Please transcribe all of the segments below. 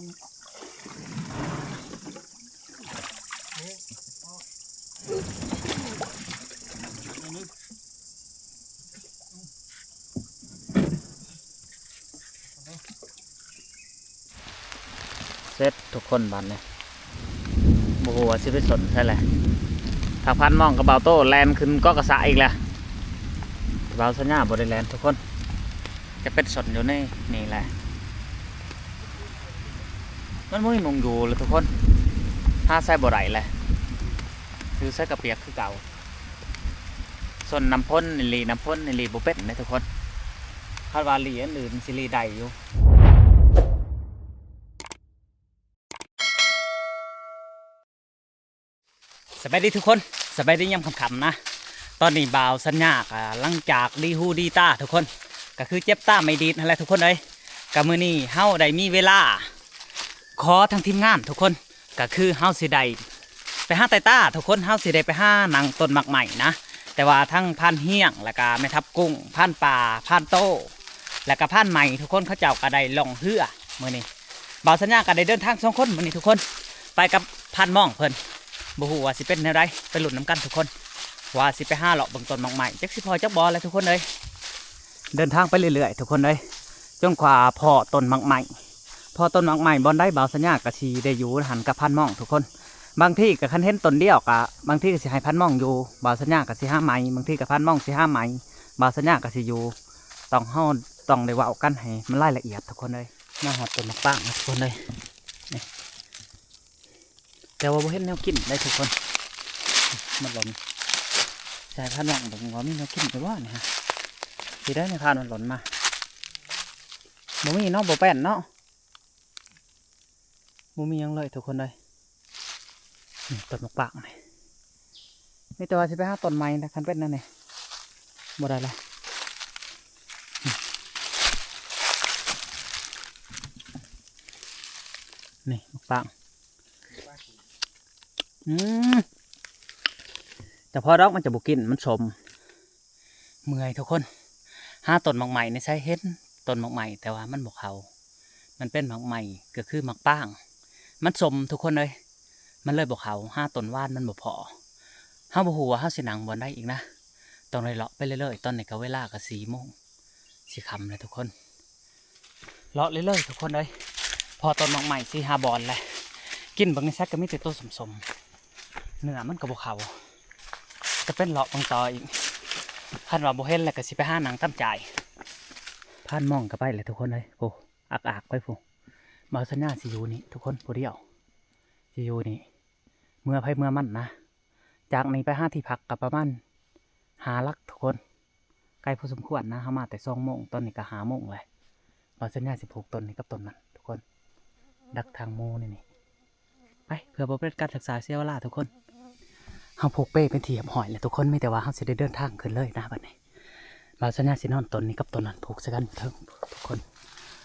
ເສັດທຸກຄົນບາດນີ້ ບໍ່ຮູ້ວ່າຊິໄປສົນໃສແຫຼະ. ຖ້າພັນມອງກັບບ່າວໂຕ້ແລ່ນຂຶ້ນເກາະກະສະອີກແລ້ວ, ບ່າວສັນຍາບໍ່ໄດ້ແລ່ນທຸກຄົນ, ຈະໄປສົນຢູ່ໃນນີ້ແຫຼະ. ມັນບໍ່ມີໝ່ອງຢູ່ແລ້ວທຸກຄົນ, ຫາໃສບໍ່ໄດ້ແລ້ວ, ຢູ່ໃສກໍປຽກຄືເກົ່າ. ສົນນ້ຳຝົນນີ້ຫຼີ້ ນ້ຳຝົນນີ້ຫຼີ້ ບໍ່ເປັນເດ້ທຸກຄົນ. ຄາດວ່າຫຼີ້ອັນອື່ນຊິຫຼີ້ໄດ້ຢູ່. ສະບາຍດີທຸກຄົນ, ສະບາຍດີຍາມຄ່ຳໆນະ. ຕອນນີ້ບ່າວສັນຍາກະຫຼັງຈາກດີຫູດີຕາທຸກຄົນ, ກະຄືເຈັບຕາໄມ້ດີດຫັ້ນແຫຼະທຸກຄົນເອີຍ. ກະມື້ນີ້ເຮົາໄດ້ມີເວລາ ຂໍທາງທີມງານທຸກຄົນ, ກະຄືເຮົາຊິໄດ້ໄປຫາໄຕ່ຕາທຸກຄົນ, ເຮົາຊິໄດ້ໄປຫານັ່ງຕົ້ນໝາກໄມ້ນະ. ແຕ່ວ່າທັງພານຮຽງ ແລ້ວກະແມ່ທັບກຸ້ງ, ພານປ່າ, ພານໂຕ້ ແລ້ວກະພານໃໝ່ທຸກຄົນ, ເຂົາເຈົ້າກະໄດ້ລ່ອງເຮືອມື້ນີ້. ບ່າວສັນຍາກະໄດ້ເດີນທາງສອງຄົນມື້ນີ້ທຸກຄົນ, ໄປກັບພານມອງເພິ່ນ. ບໍ່ຮູ້ວ່າຊິເປັນແນວໃດ, ໄປລຸ້ນນຳກັນທຸກຄົນ, ວ່າຊິໄປຫາເລາະເບິ່ງຕົ້ນໝາກໄມ້ ຈັກຊິພໍ້ຈັກບໍ່ແຫຼະທຸກຄົນເອີຍ. ເດີນທາງໄປເລື້ອຍໆທຸກຄົນເອີຍ, ຈົນກວ່າພໍ້ຕົ້ນໝາກໄມ້. ພໍ້ຕົ້ນໝາກໄມ້ບ່ອນໃດ ບ່າວສັນຍາກະຊິໄດ້ຢູ່ຫັ້ນກັບພານມອງທຸກຄົນ. ບາງທີກະຄັນເຫັນຕົ້ນດຽວກະ ບາງທີກະຊິໃຫ້ພານມອງຢູ່, ບ່າວສັນຍາກະຊິຫາໃໝ່, ບາງທີກະພານມອງຊິຫາໃໝ່, ບ່າວສັນຍາກະຊິຢູ່. ຕ້ອງ ເຮົາຕ້ອງໄດ້ເວົ້າກັນໃຫ້ມັນລາຍລະອຽດທຸກຄົນເອີຍ. ມາຮອດຕົ້ນໝາກປາງແລ້ວທຸກຄົນເອີຍ, ນີ້ ແຕ່ວ່າບໍ່ເຫັນແນວກິນໄດ໋ທຸກຄົນ. ມັນຫຼົ່ນ ໃສ່ພານວາງເບິ່ງວ່າມີແນວກິນຢູ່ບໍ່ນີ້ຮະ. ຊິໄດ້ໃນພານມັນຫຼົ່ນມາ, ບໍ່ມີເນາະ, ບໍ່ແປ້ນເນາະ, ບໍ່ມີຫຍັງເລີຍທຸກຄົນເອີຍ. ນີ້ ຕົ້ນໝາກປາງນີ້ ມີແຕ່ວ່າຊິໄປຫາຕົ້ນໃໝ່ນະ, ຄັນເປັນແນວນີ້ບໍ່ໄດ້ລະ. ນີ້ໝາກປາງ, ອືມ ແຕ່ພໍດອກ ມັນຈະບໍ່ກິນ, ມັນສົ້ມ. ເມື່ອຍທຸກຄົນ, ຫາຕົ້ນໝາກໄມ້ໃນໃສເຫັນຕົ້ນໝາກໄມ້ ແຕ່ວ່າມັນບໍ່ເຂົ້າ. ມັນເປັນໝາກໄມ້ ກໍຄືໝາກປາງ, ມັນສົ້ມທຸກຄົນເອີຍ, ມັນເລີຍບໍ່ເຂົ້າ. ຫາຕົ້ນຫວານມັນບໍ່ພໍ. ເຮົາບໍ່ຮູ້ວ່າເຮົາຊິນັ່ງບ່ອນໃດອີກນະ, ຕ້ອງໄດ້ເລາະໄປເລື້ອຍໆ. ຕອນນີ້ກໍເວລາກໍສີ່ໂມງ ຊິຄ່ຳແລ້ວທຸກຄົນ. ເລາະເລື້ອຍໆທຸກຄົນເອີຍ, ພໍ້ຕົ້ນໝາກໄມ້ສີ່ຫ້າບ່ອນແຫຼະ. ກິນເບິ່ງໃນສັດກໍມີແຕ່ໂຕສົ້ມໆ, ເນື້ອມັນກໍບໍ່ເຂົ້າ. ຈະເປັນເລາະເບິ່ງຕໍ່ອີກ, ຄັນວ່າບໍ່ເຫັນແລ້ວກໍຊິໄປຫານັ່ງຕຳຈ່າຍ. ພານມອງກໍໄປແລ້ວທຸກຄົນເອີຍ, ໂອ້ ອາກໆໄປພຸ້ນ. ບ່າວສັນຍາຊິຢູ່ນີ້ທຸກຄົນ ຜູ້ດຽວ, ຊິຢູ່ນີ້ ເມືອໃຜເມືອມັນນະ. ຈາກນີ້ໄປຫາທີ່ພັກກໍປະມານຫ້າຫຼັກທຸກຄົນ, ໄກພໍສົມຄວນນະ. ເຮົາມາແຕ່ສອງໂມງ, ຕອນນີ້ກໍຫ້າໂມງແລ້ວ. ບ່າວສັນຍາຊິຜູກຕົ້ນນີ້ກັບຕົ້ນນັ້ນທຸກຄົນ, ດັກທາງໝູໃນນີ້. ໄປ ເພື່ອບໍ່ເປັນການຊັກຊ້າເສຍເວລາທຸກຄົນ, ເຮົາຜູກເປ້ເປັນທີ່ຮຽບຮ້ອຍແລ້ວທຸກຄົນ. ມີແຕ່ວ່າເຮົາຊິໄດ້ເດີນທາງຂຶ້ນເລີຍນະບັດນີ້. ບ່າວສັນຍາຊິນອນຕົ້ນນີ້ກັບຕົ້ນນັ້ນ ຜູກໃສ່ກັນຢູ່ເທິງທຸກຄົນ,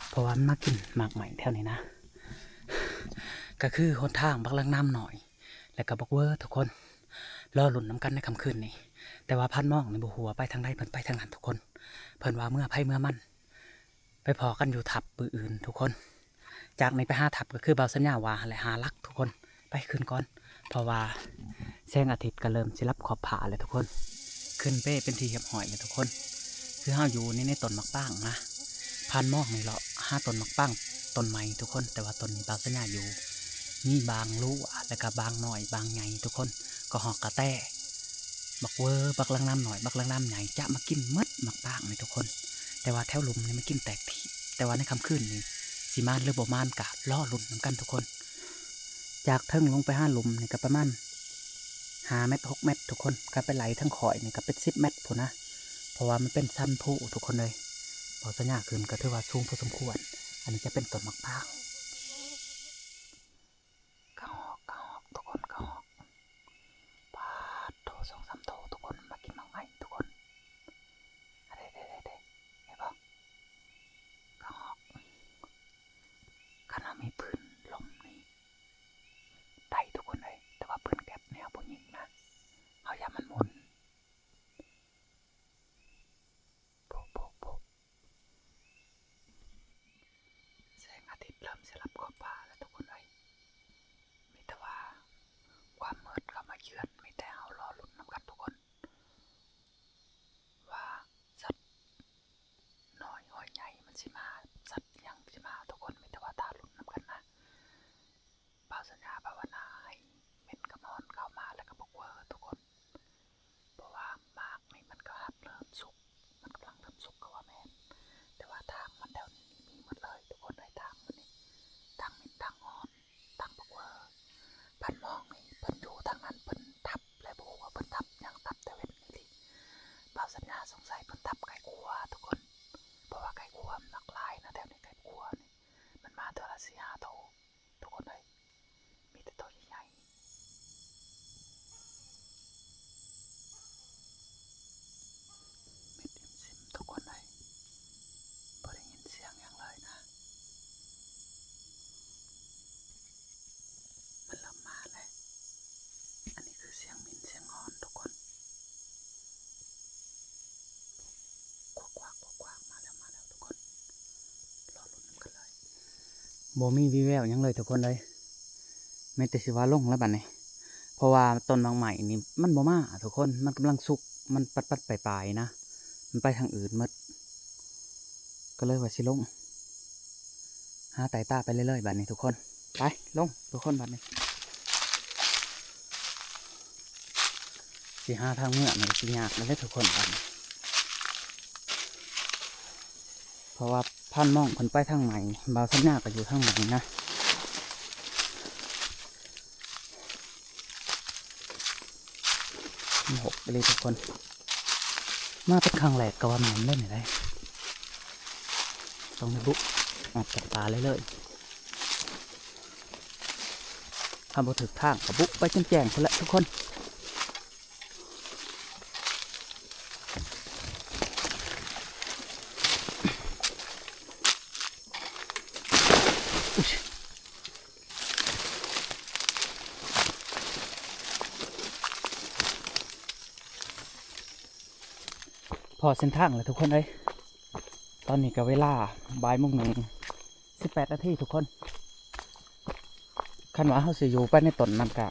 ເພາະວ່າມັນມາກິນໝາກໄມ້ແຖວນີ້ນະ. ກໍຄືຫົນທາງບັກລັງນ້ຳນ້ອຍ ແລ້ວກໍບັກເວີທຸກຄົນ, ລໍລຸ້ນນຳກັນໃນຄ່ຳຄືນນີ້. ແຕ່ວ່າພານມອງນີ້ບໍ່ຮູ້ວ່າໄປທາງໃດ, ເພິ່ນໄປທາງນັ້ນທຸກຄົນ. ເພິ່ນວ່າເມືອໃຜເມືອມັນ, ໄປພໍ້ກັນຢູ່ຖ້ຳມື້ອື່ນທຸກຄົນ. ຈາກນີ້ໄປຫາຖ້ຳກໍຄືບ່າວສັນຍາວ່າຫັ້ນແຫຼະ ຫ້າຫຼັກທຸກຄົນ. ໄປຂຶ້ນກ່ອນ, ເພາະວ່າແສງອາທິດກໍເລີ່ມຊິລັບຂອບຟ້າແລ້ວທຸກຄົນ. ຂຶ້ນເປ້ເປັນທີ່ຮຽບຮ້ອຍແລ້ວທຸກຄົນ. ຄືເຮົາຢູ່ໃນ ໃນຕົ້ນໝາກປາງນະ, ພານມອງນີ້ເລາະຫາຕົ້ນໝາກປາງຕົ້ນໃໝ່ທຸກຄົນ, ແຕ່ວ່າຕົ້ນນີ້ບ່າວສັນຍາຢູ່. ມີບາງຫຼວ ແລ້ວກໍບາງນ້ອຍບາງໃຫຍ່ທຸກຄົນ, ກະຮອກກະແຕ ບັກເວີ ບັກລັງນ້ຳນ້ອຍ ບັກລັງນ້ຳໃຫຍ່ ຈະມາກິນໝົດໝາກປາງນີ້ທຸກຄົນ. ແຕ່ວ່າແຖວລຸ່ມນີ້ມັນກິນແຕກທີ່, ແຕ່ວ່າໃນຄ່ຳຄືນນີ້ຊິມານຫຼືບໍ່ມານກະລໍລຸ້ນນຳກັນທຸກຄົນ. ຈາກເທິງລົງໄປຫາລຸ່ມນີ້ກໍປະມານຫ້າແມັດ ຫົກແມັດທຸກຄົນ, ຄັນໄປໄລ່ທາງຂ້ອຍນີ້ກໍເປັນສິບແມັດພຸ້ນນະ, ເພາະວ່າມັນເປັນຊັນພູທຸກຄົນເອີຍ. ບ່າວສັນຍາຂຶ້ນກໍຖືວ່າສູງພໍສົມຄວນ. ອັນນີ້ຈະເປັນຕົ້ນໝາກປາງ. ກະຮອກ ກະຮອກທຸກຄົນ ກະຮອກ. ປາດໂທ້ ສອງສາມໂຕທຸກຄົນ, ມາກິນໝາກໄມ້ທຸກຄົນ. ເດ້ ເດ້ ເດ້ ເດ້ ເຫັນບໍ່? ກະຮອກ. ຄັນວ່າມີປືນລົມນີ້ໄດ້ທຸກຄົນເອີຍ, ແຕ່ວ່າປືນແກັສແນວຜູ້ຍິງນະ, ເຮົາຢ້ານມັນໝຸ່ນ. ໂພະ ໂພະ ໂພະ. ແສງອາທິດເລີ່ມຊິລັບຂອບຟ້າແລ້ວ. ບໍ່ມີວີແວວຫຍັງເລີຍທຸກຄົນເອີຍ ມີແຕ່ຊິວ່າລົງແລ້ວບັດນີ້ ເພາະວ່າຕົ້ນໝາກໄມ້ນີ້ມັນບໍ່ມາທຸກຄົນ ມັນກຳລັງສຸກ ມັນປັດໆປາຍໆນະ ມັນໄປທາງອື່ນໝົດ ກໍເລີຍວ່າຊິລົງ ຫາໄຕ່ຕາໄປເລື້ອຍໆບັດນີ້ທຸກຄົນ ໄປລົງທຸກຄົນບັດນີ້ ຊິຫາທາງເມືອນີ້ຊິຍາກແລ້ວເດ້ທຸກຄົນບັດນີ້ ເພາະວ່າພານມອງເພິ່ນໄປທາງໃໝ່ ບ່າວສັນຍາກໍຢູ່ທາງໃໝ່ນະ ມັນຫົກອີ່ຫຼີທຸກຄົນ ມາເປັນຄັ້ງແລກກໍວ່າແມ່ນເລີຍນີ້ໄດ໋ ຕ້ອງໄດ້ບຸກອອກຈາກປ່າເລີຍໆ ຖ້າບໍ່ຖືກທາງກໍບຸກໄປຈົນແຈ້ງພຸ້ນແຫຼະທຸກຄົນ. ພໍ້ເສັ້ນທາງແລ້ວທຸກຄົນເອີຍ ຕອນນີ້ກໍເວລາບ່າຍໂມງໜຶ່ງ ສິບແປດນາທີທຸກຄົນ ຄັນວ່າເຮົາຊິຢູ່ໄປໃນຕົ້ນນັ້ນກະ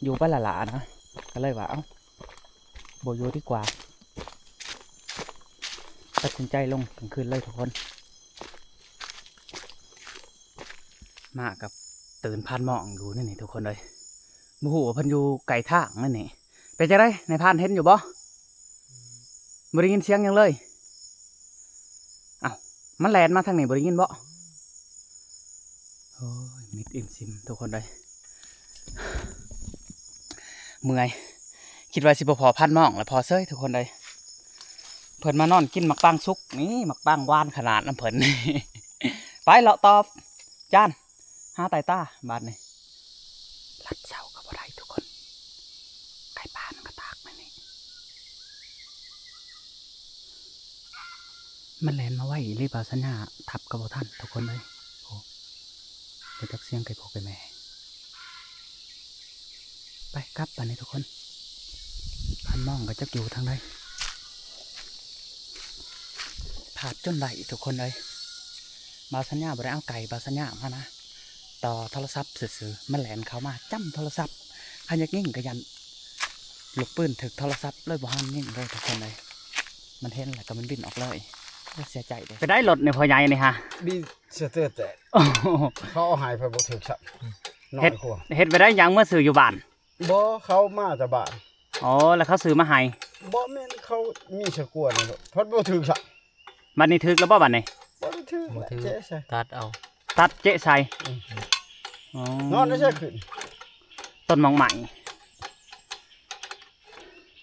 ຢູ່ໄປຫຼ້າໆນະ ກໍເລີຍວ່າ ເອົ້າ ບໍ່ຢູ່ດີກວ່າ ຕັດສິນໃຈລົງກາງຄືນເລີຍທຸກຄົນ ມາກັບຕື່ນພານມອງຢູ່ນີ້ນີ້ທຸກຄົນເອີຍ ບໍ່ຮູ້ວ່າເພິ່ນຢູ່ໄກທາງນັ້ນນີ້ ເປັນຈັ່ງໃດນາຍພານເຫັນຢູ່ບໍ່? ບໍ່ໄດ້ຍິນສຽງຫຍັງເລີຍ ເອົ້າ ມັນແລ່ນມາທາງນີ້ບໍ່ໄດ້ຍິນບໍ່? ໂອ້ຍ ມິດອີ່ມຊິມທຸກຄົນເອີຍ ເມື່ອຍ ຄິດວ່າຊິບໍ່ພໍ້ພານມອງແລ້ວພໍ້ເຊີຍທຸກຄົນເອີຍ ເພິ່ນມານອນກິນໝາກປາງສຸກ ນີ້ໝາກປາງຫວານຂະໜາດນຳເພິ່ນ ໄປເລາະຕໍ່ ຈານ ຫາໄຕ່ຕາບາດນີ້ ລັດເຊົາກໍບໍ່ໄດ້ທຸກຄົນ ໄກ່ປ່າມັນກໍຕາກມານີ້ ມັນແລ່ນມາໄວອີ່ຫຼີ ບ່າວສັນຍາທັບກໍບໍ່ທັນທຸກຄົນເອີຍ ໂອ້ ບໍ່ຈັກສຽງໄກ່ພໍ່ໄກ່ແມ່ ໄປກັບບາດນີ້ທຸກຄົນ ພານມອງກໍຈັກຢູ່ທາງໃດ ພາດຈົນໄດ້ທຸກຄົນເອີຍ ບ່າວສັນຍາບໍ່ໄດ້ເອົາໄກ່ບ່າວສັນຍາມານະ ຕໍ່ໂທລະສັບຊື່ໆ ມັນແລ່ນເຂົ້າມາຈ້ຳໂທລະສັບ ຄັນຢາກຍິງກໍຢ້ານລູກປືນຖືກໂທລະສັບ ເລີຍບໍ່ທັນຍິງເລີຍທຸກຄົນເອີຍ ມັນເຫັນແລ້ວກໍມັນບິນອອກເລີຍ ໂອ້ ເສຍໃຈເດ້ ໄປໄດ້ລົດນີ້ພໍ່ໃຫຍ່ນີ້ຫະ ບີສະເຕີແຕກ ໂອ້ໂຫ ເຂົາເອົາໃຫ້ໄປບໍ່ຖືກຊ້ຳ ນ້ອຍກວ່າ ເຮັດໄປໄດ້ຫຍັງ ເມືອຊື້ຢູ່ບ້ານ? ບໍ່ ເຂົາມາແຕ່ບ້ານ ອໍ ແລ້ວເຂົາຊື້ມາໃຫ້ ບໍ່ແມ່ນ ເຂົາມີສະກວນນີ້ໂລດ ພັດບໍ່ຖືກຊ້ຳ ບັດນີ້ຖືກແລ້ວບໍ່ບັດນີ້? ບໍ່ໄດ້ຖືກ ບໍ່ຖືກ ເຈະໃສ່ ຕັດເອົາ ຕັດເຈະໃສ່ ອືມ ອໍ ນອນໄດ້ໃສຂຶ້ນ ຕົ້ນໝາກໄມ້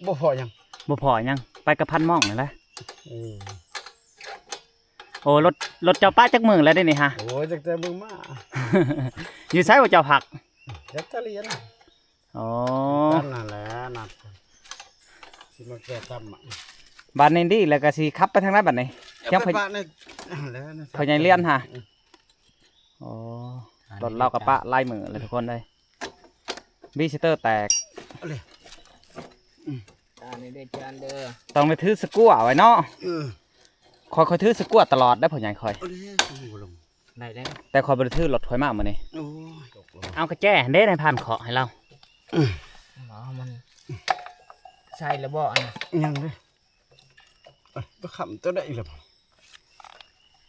ບໍ່ພໍຫຍັງ ບໍ່ພໍຫຍັງ ໄປກັບພັນມອງນີ້ແຫຼະ ເອີ ໂອ້ ລົດ ລົດເຈົ້າປະຈັກມື້ແລ້ວເດນີ້ຫະ? ໂອ້ຍ ຕັ້ງແຕ່ມື້ມາ ຢູ່ໃສວ່າເຈົ້າພັກ? ຈັກຕະຫຼຽນ ອໍ ນັ້ນແຫຼະ ນັດ ຊິມາແກ່ຕຳ ບາດນີ້ດີ ແລ້ວກໍຊິຂັບໄປທາງໃດບາດນີ້? ຍັງ ໄປບ້ານນີ້ ຫັ້ນແຫຼະ ພໍ່ໃຫຍ່ລຽນຫະ ອືມ ອໍ ລົດລາວກໍປະຫຼາຍມື້ແລ້ວທຸກຄົນເອີຍ ບີສະເຕີແຕກ ເອົາເລີຍ ອືມ ຕານີ້ເດີຈານເດີ ຕ້ອງໄດ້ຖືສະກົວໄວ້ເນາະ ເອີ ຂ້ອຍ ຂ້ອຍຖືສະກົວຕະຫຼອດເດ້ພໍ່ໃຫຍ່ຂ້ອຍ ເອົາເລີຍ ໄດ້ແລ້ວ ແຕ່ຂ້ອຍບໍ່ໄດ້ຖືລົດຂ້ອຍມາມື້ນີ້ ໂອ້ຍ ເອົາກະແຈຫັ້ນເດ້ ນາຍພານເຄາະໃຫ້ລາວ ເອົາມັນໃສ່ແລ້ວບໍ່ອັນນັ້ນ ຍັງເດ້ ເອີ ໄປຄ້ຳຕົວໃດອີກແລ້ວ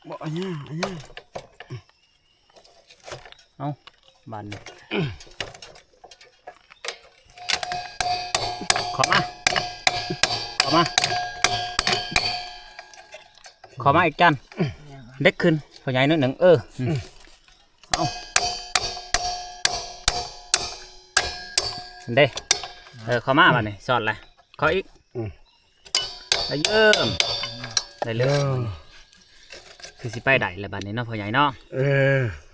ບໍ່ ອັນຍາ ອັນຍາ ເອົ້າ ບາດນີ້ ເຂົ້າມາ ເຂົ້າມາ ເຂົ້າມາອີກຈານ ເດັກຂຶ້ນ ພໍ່ໃຫຍ່ໜ້ອຍໜຶ່ງ ເອີ ອືມ ເອົາ ເດ້ ເອີ ເຂົ້າມາບາດນີ້ ສອດແຫຼະ ເຂົ້າອີກ ອືມ ໄດ້ເລີ່ມ ໄດ້ເລີ່ມ ເອີ ຄືຊິໄປໄດ້ແລ້ວບາດນີ້ເນາະ ພໍ່ໃຫຍ່ເນາະ ເອີ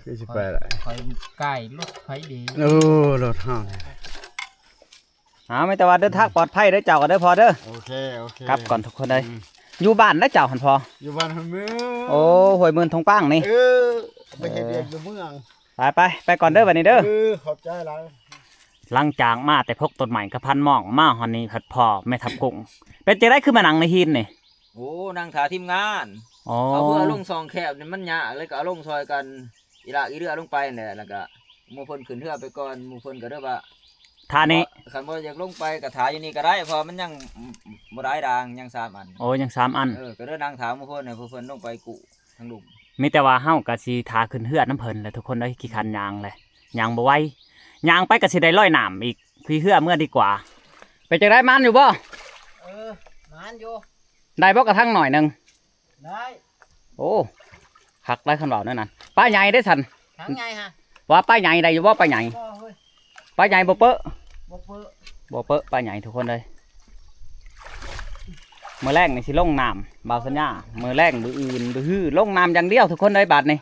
ຄືຊິໄປໄດ້ ຂ້ອຍກາຍລົດໄຟເດ້ ໂອ້ ລົດເຮົາ ເອົາ ມີແຕ່ວ່າເດີນທາງປອດໄພເດີເຈົ້າກໍເດີພໍ່ເດີ ໂອເຄ ໂອເຄ ກັບກ່ອນທຸກຄົນເອີຍ ອືມ ຢູ່ບ້ານໃດເຈົ້າຫັ້ນພໍ່? ຢູ່ບ້ານຫ້ວຍໝື່ນ ໂອ້ ຫ້ວຍໝື່ນທົ່ງປາງນີ້ ເອີ ໄປເຮັດວຽກຢູ່ເມືອງ ໄປໆ ໄປກ່ອນເດີບັດນີ້ເດີ ເອີ ຂອບໃຈຫຼາຍ ຫຼັງຈາກມາແຕ່ພົກຕົ້ນໄມ້ກັບພັນມອງ ມາຮອດນີ້ພັດພໍ້ແມ່ທັບກຸ້ງ ເປັນຈັ່ງໃດຄືມານັ່ງໃນຫີນນີ້? ໂອ້ ນັ່ງຖ້າທີມງານ ອໍ ເອົາເພື່ອລົງຊ່ອງແຄບນີ້ມັນຍາກ ເລີຍກໍເອົາລົງຊ່ອຍກັນ ອີລາກອີເຮືອລົງໄປຫັ້ນແຫຼະ ແລ້ວກໍໝູ່ເພິ່ນຂຶ້ນເຮືອໄປກ່ອນ ໝູ່ເພິ່ນກໍເລີຍວ່າ ຖ້ານີ້ ຄັນບໍ່ຢາກລົງໄປກໍຖ້າຢູ່ນີ້ກໍໄດ້ ເພາະວ່າມັນຍັງບໍ່ຫຼາຍດ່າງ ຍັງສາມອັນ. ໂອ້ ຍັງສາມອັນ. ເອີ ກໍເລີຍນັ່ງຖ້າໝູ່ເພິ່ນ ໃຫ້ໝູ່ເພິ່ນລົງໄປກູ້ທາງລຸ່ມ. ມີແຕ່ວ່າເຮົາກໍຊິຖ້າຂຶ້ນເຮືອນຳເພິ່ນແຫຼະທຸກຄົນເອີຍ ຂີ້ຄານຍ່າງແຫຼະ ຍ່າງບໍ່ໄຫວ ຍ່າງໄປກໍຊິໄດ້ລອຍນ້ຳອີກ ຂີ່ເຮືອເມືອດີກວ່າ. ເປັນຈັ່ງໃດ ໝານຢູ່ບໍ່? ເອີ ໝານຢູ່. ໄດ້ບໍ່ກະທັງໜ້ອຍໜຶ່ງ? ໄດ້. ໂອ້ ຄັກໄດ໋ຄັນເວົ້າແນວນັ້ນ. ປາໃຫຍ່ເດ້ຊັ້ນ? ທັງໃຫຍ່ຫະ. ວ່າປາໃຫຍ່ໄດ້ຢູ່ບໍ່? ປາໃຫຍ່ ບໍ່ເຮີ້ຍ. ປາໃຫຍ່ບໍ່ເປິະ? ບໍ່ເປິະ ບໍ່ເປິະ ປາໃຫຍ່ທຸກຄົນເອີຍ. ມື້ແລງນີ້ຊິລົງນ້ຳ ບ່າວສັນຍາ ມື້ແລງ ມື້ອື່ນ ມື້ຮື ລົງນ້ຳຢ່າງດຽວທຸກຄົນເອີຍ. ບາດນີ້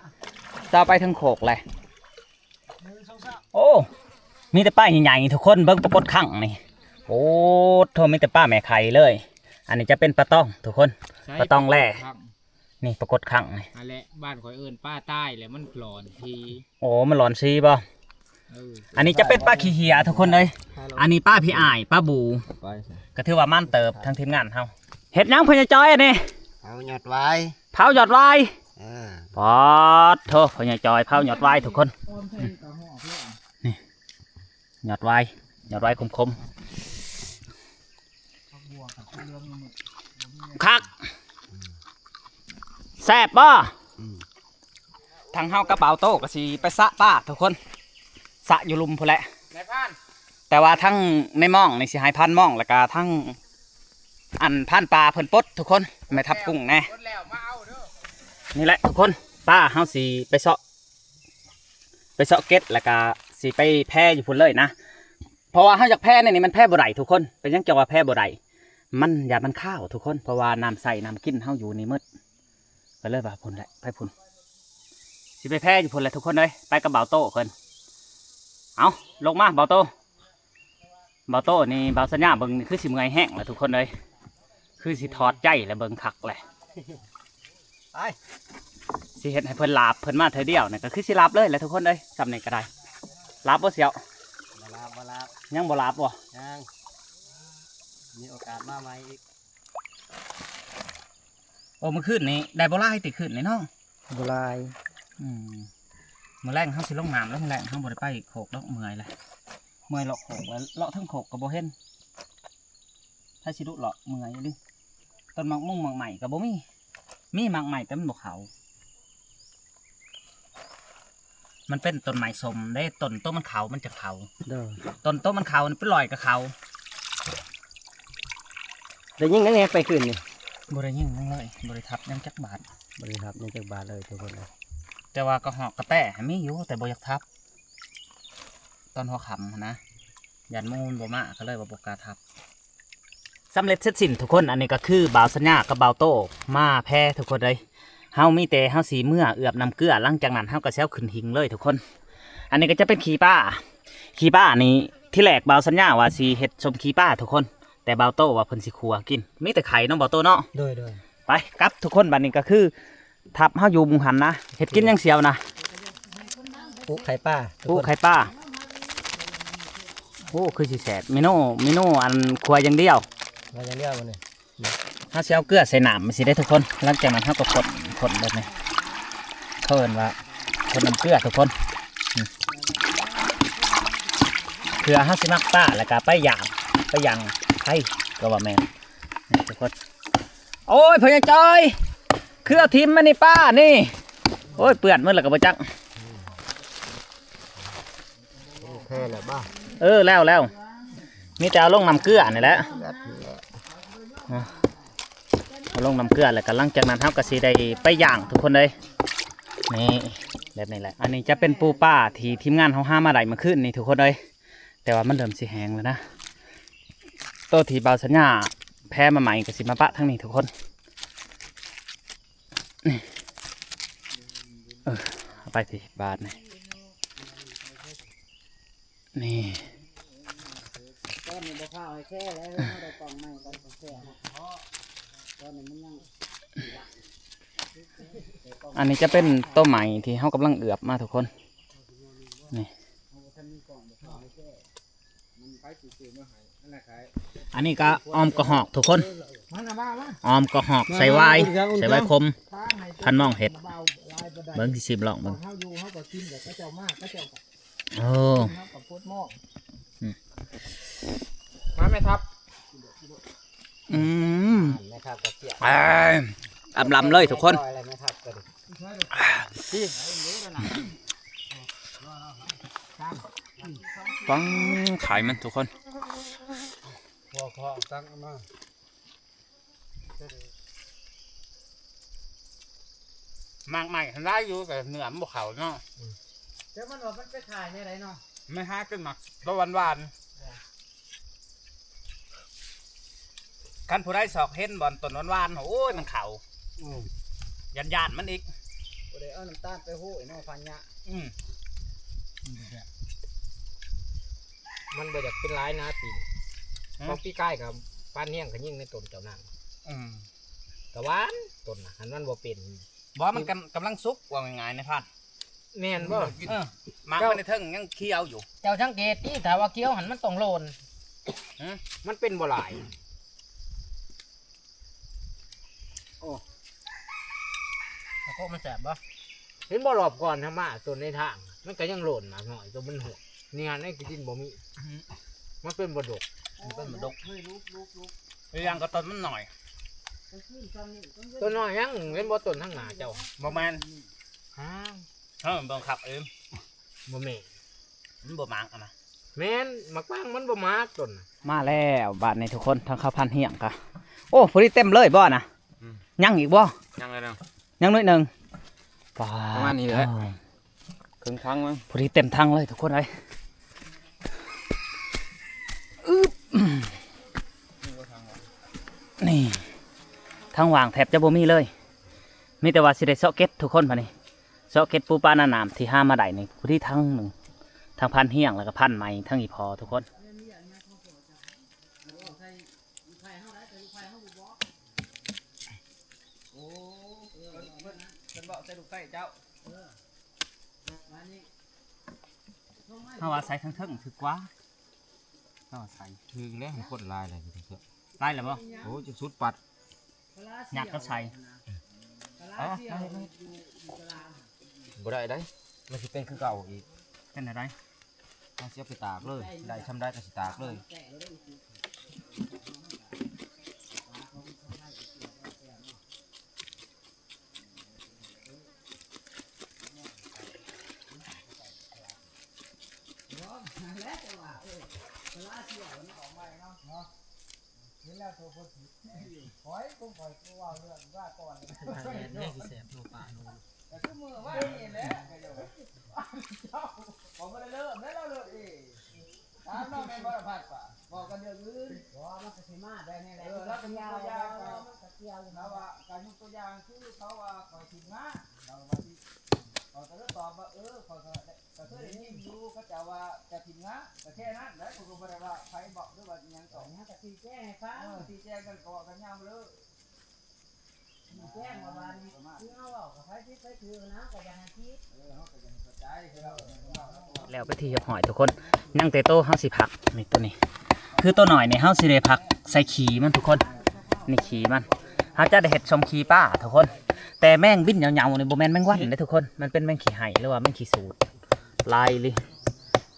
ເຈົ້າໄປເທິງໂຄກແຫຼະ. ໂອ້ ມີແຕ່ປາໃຫຍ່ໆ ທຸກຄົນ ເບິ່ງປາກົດຄັງນີ້. ໂອ້ໂທ້ ມີແຕ່ປາແມ່ໄຂ່ເລີຍ. ອັນນີ້ຈະເປັນປາຕອງທຸກຄົນ ປາຕອງແລ. ນີ້ປາກົດຄັງນີ້ ຫັ້ນແຫຼະ ບ້ານຂ້ອຍເອີ້ນປາຕາຍແຫຼະ ມັນຫຼອນສີ. ໂອ້ ມັນຫຼອນສີບໍ່? ເອີ ອັນນີ້ຈະເປັນປາຂີ້ເຫຍທຸກຄົນເອີຍ. ອັນນີ້ປາພີ່ອ້າຍ ປາບູ ກໍຖືວ່າໝານເຕີບ ທາງທີມງານເຮົາ. ເຮັດຫຍັງພໍ່ໃຫຍ່ຈອຍອັນນີ້? ເຜົາຍອດຫວາຍ. ເຜົາຍອດຫວາຍ. ເອີ ປາດໂທ້ ພໍ່ໃຫຍ່ຈອຍເຜົາຍອດຫວາຍທຸກຄົນ. ນີ້ ຍອດຫວາຍ ຍອດຫວາຍຂົມໆ ຄັກ ແຊບບໍ່? ອືມ ທາງເຮົາກັບບ່າວໂຕ້ກໍຊິໄປສະປາທຸກຄົນ ສະຢູ່ລຸ່ມພຸ້ນແຫຼະ ນາຍພານ. ແຕ່ວ່າທາງນາຍມ່ອງນີ້ຊິໃຫ້ພານມ່ອງ ແລ້ວກະທາງອັນພານປ່າເພິ່ນປົດທຸກຄົນ ແມ່ທັບກຸ້ງແນ່. ນີ້ແຫຼະທຸກຄົນ ປາເຮົາຊິໄປເຊາະ ໄປເຊາະເກັດ ແລ້ວກະຊິໄປແພຢູ່ພຸ້ນເລີຍນະ ເພາະວ່າເຮົາຢາກແພໃນນີ້ ມັນແພບໍ່ໄດ້ທຸກຄົນ. ເປັນຫຍັງຈັ່ງວ່າແພບໍ່ໄດ້? ມັນ ຢ້ານມັນຄາວທຸກຄົນ ເພາະວ່ານ້ຳໃຊ້ນ້ຳກິນເຮົາຢູ່ນີ້ໝົດ ກໍເລີຍວ່າພຸ້ນແຫຼະ ໄປພຸ້ນ ຊິໄປແພຢູ່ພຸ້ນແຫຼະທຸກຄົນເອີຍ ໄປກັບບ່າວໂຕ້ເພິ່ນ. ເອົາ ລົງມາບ່າວໂຕ້. ບ່າວໂຕ້ນີ້ ບ່າວສັນຍາເບິ່ງຄືຊິເມື່ອຍແຮງແລ້ວທຸກຄົນເອີຍ ຄືຊິຖອດໃຈແລ້ວ ເບິ່ງຄັກແລ້ວ ໄປ ຊິເຮັດໃຫ້ເພິ່ນຫຼາບ ເພິ່ນມາເທື່ອດຽວນີ້ກໍຄືຊິຫຼາບເລີຍແຫຼະທຸກຄົນເອີຍ. ຊ່ຳນີ້ກໍໄດ້ ຫຼາບບໍ່ສ່ຽວ? ບໍ່ຫຼາບ ບໍ່ຫຼາບ. ຍັງບໍ່ຫຼາບບໍ່? ຍັງ ມີໂອກາດມາໃໝ່ອີກ. ໂອ້ ມື້ຄືນນີ້ໄດ້ບໍ່ຫຼາຍຕິ ຄືນນີ້ເນາະ? ບໍ່ຫຼາຍ. ອືມ ມື້ແລງເຮົາຊິລົງນ້ຳແລ້ວ ມື້ແລງເຮົາບໍ່ໄດ້ໄປໂຄກດອກ ເມື່ອຍແລ້ວ ເມື່ອຍເລາະໂຄກ ເລາະເທິງໂຄກກໍບໍ່ເຫັນ ໃຜຊິດຸເລາະ ເມື່ອຍອີ່ຫຼີ. ຕົ້ນໝາກມຸງໝາກໄມ້ກໍບໍ່ມີ ມີໝາກໄມ້ແຕ່ມັນບໍ່ເຂົ້າ. ມັນເປັນຕົ້ນໄມ້ສົ້ມເດ້ ຕົ້ນໂຕມັນເຂົ້າມັນຈະເຂົ້າ. ໂດຍ ຕົ້ນໂຕມັນເຂົ້ານີ້ເປັນຮ້ອຍກໍເຂົ້າ. ໄດ້ຍິງແນວໃດໄປຄືນນີ້? ບໍ່ໄດ້ຍິງຫຍັງເລີຍ ບໍ່ໄດ້ທັບຫຍັງຈັກບາດ. ບໍ່ໄດ້ທັບຫຍັງຈັກບາດເລີຍທຸກຄົນເອີຍ. ແຕ່ວ່າກະຮອກກະແຕ້ຫັ້ນມີຢູ່ ແຕ່ບໍ່ຢາກທັບ ຕອນຫົວຄ່ຳຫັ້ນນະ ຢ້ານໝູມັນບໍ່ມາ ກໍເລີຍວ່າບໍ່ກ້າທັບ. ສຳເລັດເສັດສິ້ນທຸກຄົນ ອັນນີ້ກໍຄືບ່າວສັນຍາກັບບ່າວໂຕ້ມາແພທຸກຄົນເອີຍ. ເຮົາມີແຕ່ເຮົາຊິເມືອເອືອບນ້ຳເກືອ ຫຼັງຈາກນັ້ນເຮົາກໍຊິເອົາຂຶ້ນຫິ້ງເລີຍທຸກຄົນ. ອັນນີ້ກໍຈະເປັນຂີ້ປາ ຂີ້ປານີ້ ທີແລກບ່າວສັນຍາວ່າຊິເຮັດສົ້ມຂີ້ປາທຸກຄົນ ແຕ່ບ່າວໂຕ້ວ່າເພິ່ນຊິຂົ້ວກິນ ມີແຕ່ໄຂ່ເນາະບ່າວໂຕ້ເນາະ. ໂດຍ ໂດຍ ໄປກັບທຸກຄົນ. ບັດນີ້ກໍຄື ທັບເຮົາຢູ່ໝ່ອງຫັ້ນນະ ເຮັດກິນຫຍັງສ່ຽວນະ? ປຸໄຂ່ປາ ປຸໄຂ່ປາ. ໂອ້ ຄືຊິແຊບ ເມນູ ເມນູອັນຄົວຢ່າງດຽວ ຄົວຢ່າງດຽວມື້ນີ້. ເຮົາຊິເອົາເກືອໃສ່ນ້ຳຊິໄດ້ທຸກຄົນ ຫຼັງຈາກນັ້ນເຮົາກໍຄົນ ຄົນແບບນີ້ ເຂົາເອີ້ນວ່າຄົນນ້ຳເກືອທຸກຄົນ. ອືມ ເພື່ອເຮົາຊິໝັກປາ ແລ້ວກໍໄປຍ່າງ ໄປຍ່າງໄຟ ກໍວ່າແມ່ນ ນີ້ທຸກຄົນ. ໂອ້ຍ ພໍ່ໃຫຍ່ຈອຍ ຄືເອົາຖິ້ມມານີ້ ປານີ້. ໂອ້ຍ ເປື້ອນໝົດແລ້ວກໍບໍ່ຈັກ. ໂອເຄແລ້ວບໍ່? ເອີ ແລ້ວ ແລ້ວ ມີແຕ່ເອົາລົງນ້ຳເກືອນີ້ແຫຼະ ແບບນີ້ແຫຼະ. ເອົາ ເອົາລົງນ້ຳເກືອ ແລ້ວກໍຫຼັງຈາກນັ້ນເຮົາກໍຊິໄດ້ໄປຍ່າງທຸກຄົນເອີຍ. ນີ້ ແບບນີ້ແຫຼະ. ອັນນີ້ຈະເປັນປູປາທີ່ທີມງານເຮົາຫາມາໄດ້ມື້ຄືນນີ້ທຸກຄົນເອີຍ. ແຕ່ວ່າມັນເລີ່ມຊິແຫ້ງແລ້ວນະ. ໂຕທີ່ບ່າວສັນຍາແພມາໃໝ່ກໍຊິມາປະທາງນີ້ທຸກຄົນ. ນີ້ ເອີ ເອົາໄປທີ່ບາດນີ້ ນີ້ ຕອນນີ້ບໍ່ພາວໃຫ້ແຊ່ແລ້ວ ເຮົາໄດ້ກ້ອງໃໝ່ກ່ອນ ແຊ່ ຕອນນີ້ມັນຍັງ ອັນນີ້ຈະເປັນໂຕໃໝ່ທີ່ເຮົາກຳລັງເອືອບມາທຸກຄົນ. ນີ້ ເຮົາບໍ່ທັນມີກ້ອງ ບໍ່ພາວໃຫ້ແຊ່. ອັນນີ້ກໍອ້ອມກະຮອກທຸກຄົນ ອ້ອມກະຮອກໃສ່ຫວາຍ ໃສ່ຫວາຍຂົມ ພັນໝ່ອງເຮັດ ເບິ່ງຊິຊິມລອງເບິ່ງ ໂອ້ ມາແມ່ທັບ ອືມ ແມ່ທັບກໍເສຍ ເອີຍ ອຳລຳເລີຍທຸກຄົນ ແມ່ທັບກໍດີ ປັງ ຂາຍມັນທຸກຄົນ ຫົວເຄາະຕັກເອົາມາ ໝາກໄມ້ຫັ້ນຫຼາຍຢູ່ ແຕ່ເນື້ອມັນບໍ່ເຂົ້າເນາະ ອືມ ແຕ່ມັນວ່າມັນໄປຂາຍແນວໃດເນາະ ມັນຫາກິນໝາກໂຕຫວານໆ ຄັນຜູ້ໃດຊອກເຫັນບ່ອນຕົ້ນຫວານໆ ໂອ້ຍ ມັນເຂົ້າ ອືມ ຢ້ານໆ ມັນອີກ ບໍ່ໄດ້ເອົານ້ຳຕານໄປໂຮຍເນາະ ພັນຍະ ອືມ ມັນບໍ່ຢາກເປັນຫຼາຍນາປີນີ້ ຮະ ຂອງປີກາຍກໍປານຮຽງກໍຍິງໃນຕົ້ນເຈົ້ານັ້ນ ອືມ ກະຫວານຕົ້ນນະ ຫັ້ນມັນບໍ່ເປັນ ບໍ່ ມັນກຳ ກຳລັງສຸກ ເວົ້າງ່າຍໆ ໃນພັນ ແມ່ນບໍ່ ເອີ ໝາກມັນໃນເທິງຍັງຂຽວຢູ່ ເຈົ້າສັງເກດຕິ ຖ້າວ່າຂຽວຫັ້ນມັນຕ້ອງໂລນ ຮະ ມັນເປັນບໍ່ຫຼາຍ ໂອ້ ໂຄກມັນແສບບໍ່ ເຫັນບໍ່ ລອບກ່ອນທຳມາຕົ້ນໃນທາງ ມັນກໍຍັງໂລນໝາກນ້ອຍ ຕົວມັນຫົວ ນີ້ຫັ້ນໃນຂີ້ດິນບໍ່ມີ ອືມ ມັນເປັນບໍ່ດົກ ມັນເປັນບໍ່ດົກ ອີກຢ່າງກໍຕົ້ນມັນໜ້ອຍ ຕົ້ນນ້ອຍຍັງ ເຫັນບໍ່ຕົ້ນທາງໜ້າເຈົ້າ ບໍ່ແມ່ນ ຮະ ເອີ ເບິ່ງຄັກເອີ ບໍ່ແມ່ນ ມັນບໍ່ໝາກຫັ້ນນະ ແມ່ນ ໝາກປາງມັນບໍ່ໝາກຕົ້ນນະ ມາແລ້ວບາດນີ້ທຸກຄົນ ທາງເຂົ້າພັນຮຽງກະ ໂອ້ ພໍດີເຕັມເລີຍບໍ່ນະ ອືມ ຍັງອີກບໍ່ ຍັງໜ້ອຍໜຶ່ງ ຍັງໜ້ອຍໜຶ່ງ ປາດ ປະມານນີ້ແຫຼະ ເອີ ເຄິ່ງຖັງມັນ ພໍດີເຕັມຖັງເລີຍທຸກຄົນເອີຍ ອຶບ ນີ້ ທາງຫວ່າງແທບຈະບໍ່ມີເລີຍ ມີແຕ່ວ່າຊິໄດ້ເຊາະເກັບທຸກຄົນບາດນີ້ ເຊາະເກັບປູປາໜ້ານ້ຳທີ່ຫາມາໄດ້ນີ້ ພໍດີຖັງໜຶ່ງ ທັງພັນຮຽງ ແລ້ວກໍພັນໃໝ່ ທັງອີ່ພໍທຸກຄົນ ໂອ້ ເພິ່ນ ເພິ່ນເວົ້າໃສ່ລູກໄສ້ເຈົ້າ ເຮົາວ່າໃສ່ເທິງໆ ຖືກກວ່າ ເຮົາວ່າໃສ່ ຖືກແລ້ວ ຄົນຫຼາຍແລ້ວ ຫຼາຍແລ້ວບໍ່ ໂອ້ ຈົນສຸດປັດ ຍັດກໍໃສ່ ເອົາ ບໍ່ໄດ້ໄດ໋ ມັນຊິເປັນຄືເກົ່າອີກ ເປັນແນວໃດ ເຮົາຊິເອົາໄປຕາກເລີຍ ໄດ້ຊ່ຳໃດກໍຊິຕາກເລີຍ ເຫັນແລ້ວໂຕຄົນຜິດ ຂ້ອຍ ຂອງຂ້ອຍ ຄືເວົ້າເລື່ອງວ່າກ່ອນ ແມ່ນແມ່ນຊິແຊບເນາະ ປາໂນ ກໍຄືມື້ວານນີ້ແຫຼະ ເຈົ້າ ຂ້ອຍບໍ່ໄດ້ເລີ່ມເດ້ ລາວເລີ່ມເອງ ຖາມລາວແມ່ນບໍ່ລະ ພັດປະ ເວົ້າກັນເລື່ອງອື່ນ ບໍ່ ມັນກໍຊິມາແບບນີ້ແຫຼະ ເອີ ລາວກໍຍົກຕົວຢ່າງ ມັນກໍກ່ຽວຢູ່ ລາວວ່າ ການຍົກຕົວຢ່າງຄືເຂົາວ່າຂ້ອຍຖິ້ມງາ ລາວວ່າຊິ ຂ້ອຍກໍເລີຍຕອບວ່າ ເອີ ຂ້ອຍກໍ ກໍເຄີຍໄດ້ຍິນຢູ່ ເຂົາເຈົ້າວ່າຈະຖິ້ມງາ ກໍແຄ່ນັ້ນແຫຼະ ຂ້ອຍກໍບໍ່ໄດ້ວ່າໃຜບອກ ຫຼືວ່າອີ່ຫຍັງຕອບ ກໍຊີ້ແຈງໃຫ້ຟັງ ເອີ ຊີ້ແຈງກັນກໍເວົ້າກັນຍາວເລີຍ ຊີ້ແຈງວ່າບາດນີ້ ຄືເຮົາເວົ້າກັບໃຜຜິດໃຜຖືກນະ ກໍຢາກໃຫ້ຜິດ ເອີ ເຮົາກໍຢາກໃຫ້ເຂົ້າໃຈ ຄືເຮົາ ແລ້ວເປັນທີ່ຮຽບຮ້ອຍທຸກຄົນ ຍັງແຕ່ໂຕເຮົາຊິພັກ ນີ້ໂຕນີ້ ຄືໂຕນ້ອຍນີ້ເຮົາຊິໄດ້ພັກໃສ່ຂີ້ມັນທຸກຄົນ ນີ້ຂີ້ມັນ ເຮົາຈະໄດ້ເຮັດຊົມຂີ້ປາທຸກຄົນ ແຕ່ແມງບິນເຫຍົາໆນີ້ບໍ່ແມ່ນແມງວັນເດ້ທຸກຄົນ ມັນເປັນແມງຂີ້ໄຫ ຫຼືວ່າແມງຂີ້ສູດ ຫຼາຍອີ່ຫຼີ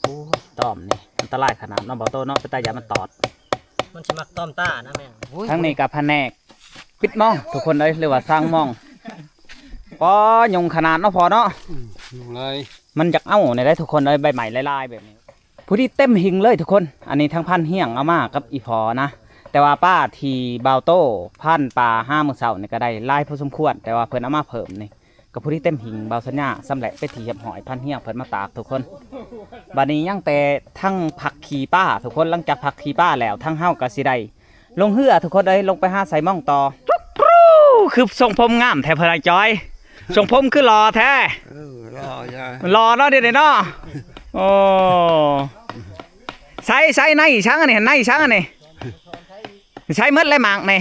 ໂອ້ຍ ຕອມນີ້ອັນຕະລາຍຂະໜາດເນາະ ບໍ່ໂຕເນາະ ເປັນຕາຢ້ານມັນຕອດ ມັນຊິມັກຕອມຕານະແມ່ງ ໂອ້ຍ ທາງນີ້ກໍພະແນກປິດມອງທຸກຄົນເອີຍ ຫຼືວ່າສ້າງມອງ ປໍ ຍຸງຂະໜາດເນາະພໍ່ເນາະ ອືມ ຍຸງຫຼາຍ ມັນຢາກເອົາແນວໃດທຸກຄົນເອີຍ ໃບໄມ້ຫຼາຍໆແບບນີ້ ພໍດີເຕັມຫິງເລີຍທຸກຄົນ ອັນນີ້ທາງພັນຮຽງເອົາມາກັບອີ່ພໍ່ນະ ແຕ່ວ່າປາທີ່ບ່າວໂຕ້ ພັນປາຫາມື້ເຊົ້ານີ້ກໍໄດ້ຫຼາຍພໍສົມຄວນ ແຕ່ວ່າເພິ່ນເອົາມາເພີ່ມນີ້ ກໍພໍດີເຕັມຫິງ ບ່າວສັນຍາຊຳແຫຼະເປັນທີ່ຮຽບຮ້ອຍ ພັນຮຽງເພິ່ນມາຕາກທຸກຄົນ ບາດນີ້ຍັງແຕ່ທັງພັກຂີ້ປາທຸກຄົນ ຫຼັງຈາກພັກຂີ້ປາແລ້ວ ທາງເຮົາກໍຊິໄດ້ລົງເຮືອທຸກຄົນເອີຍ ລົງໄປຫາໄຊມອງຕໍ່ ຈຸກຮູ ຄືຊົງຜົມງາມແທ້ເພິ່ນນະຈອຍ ຊົງຜົມຄືຫຼໍ່ແທ້ ເອີ ຫຼໍ່ ຫຼໍ່ເນາະ ດຽວນີ້ເນາະ ໂອ້ ໃສ່ ໃສ່ໃນສັງອັນນີ້ ໃນສັງອັນນີ້ ໃສ່ໝົດແລ້ວໝາກນີ້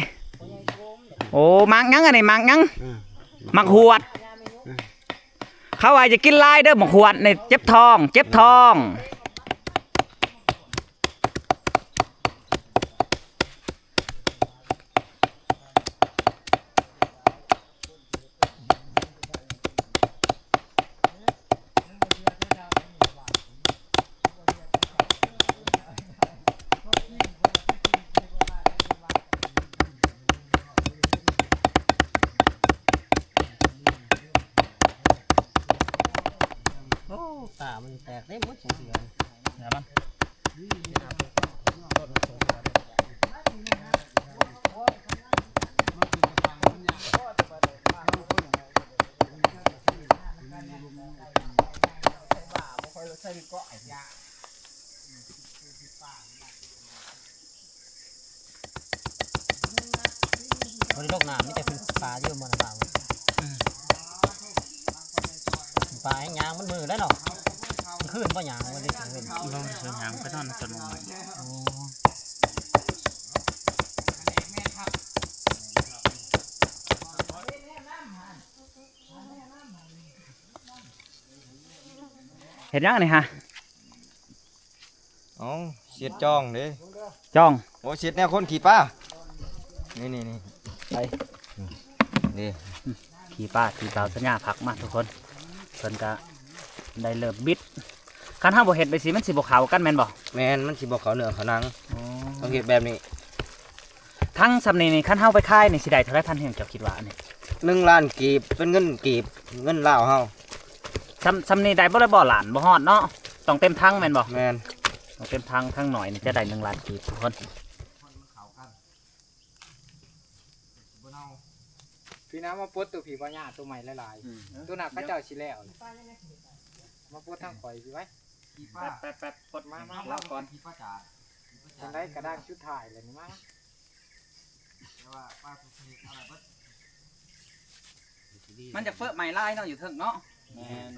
ໂອ້ ໝາກຫຍັງອັນນີ້ ໝາກຫຍັງ ເອີ ໝາກຫວດ ເອີ ເຂົາວ່າຢ່າກິນຫຼາຍເດີ ໝາກຫວດນີ້ເຈັບທ້ອງ ເຈັບທ້ອງ ຕາມັນແຕກເດ້ໝົດ ສອງເທື່ອ ເຫຼືອມັນ ບໍ່ໄດ້ລົງນ້ຳ ມີແຕ່ເພິ່ນປາຢູ່ໝົດນະບ່າວ. ອືມ ປາແຮງຍາງມັນມືແລ້ວເນາະ. ກາງຄືນບໍ່ຍາງ ບໍ່ໄດ້ກາງຄືນ ບໍ່ໄດ້ຍາງ ໄປນອນຕົ້ນໄມ້. ໂອ້ ເຮັດຫຍັງອັນນີ້ຫະ? ເອົ້າ ເຊັດຈ້ອງເດ້. ຈ້ອງ? ໂອ້ ເຊັດແນວຄົນຂີ່ປາ. ນີ້ໆໆ ໄປ ນີ້ ອືມ ຂີ່ປາທີ່ບ່າວສັນຍາພັກມາທຸກຄົນ. ເພິ່ນກະໄດ້ເລີ່ມບິດ. ຄັນເຮົາບໍ່ເຮັດແບບຊີ້ ມັນຊິບໍ່ເຂົ້າກັນແມ່ນບໍ່? ແມ່ນ ມັນຊິບໍ່ເຂົ້າເນື້ອເຂົ້າໜັງ. ອໍ ຕ້ອງເຮັດແບບນີ້. ຖັງສ່ຳນີ້ນີ້ ຄັນເຮົາໄປຂາຍນີ້ ຊິໄດ້ເທົ່າໃດ ພັນຮຽງ ເຈົ້າຄິດວ່າອັນນີ້? ໜຶ່ງລ້ານກີບ ເປັນເງິນກີບ ເງິນລາວເຮົາ. ສ່ຳ ສ່ຳນີ້ໄດ້ບໍ່ ໄດ້ບໍ່ ລ້ານບໍ່ຮອດເນາະ. ຕ້ອງເຕັມຖັງແມ່ນບໍ່? ແມ່ນ ຕ້ອງເຕັມຖັງ. ຖັງໜ້ອຍນີ້ຈະໄດ້ໜຶ່ງລ້ານກີບທຸກຄົນ. ພີ່ນາມາປົດໂຕຜີພະຍາດໂຕໃໝ່ຫຼາຍໆ. ອືມ ໂຕນັ້ນເຂົາເຈົ້າຊິແລ້ວ ມາປົດທາງຂ້ອຍຊິໄວ້. ແປັບໆໆ ປົດມາ ມາ ລາວກ່ອນ. ຈັ່ງໃດກະດ້ານສຸດທ້າຍແລ້ວນີ້ ມາ. ມັນຈະເຟີ້ໃໝ່ຫຼາຍເນາະ ຢູ່ເທິງເນາະ. ແມ່ນ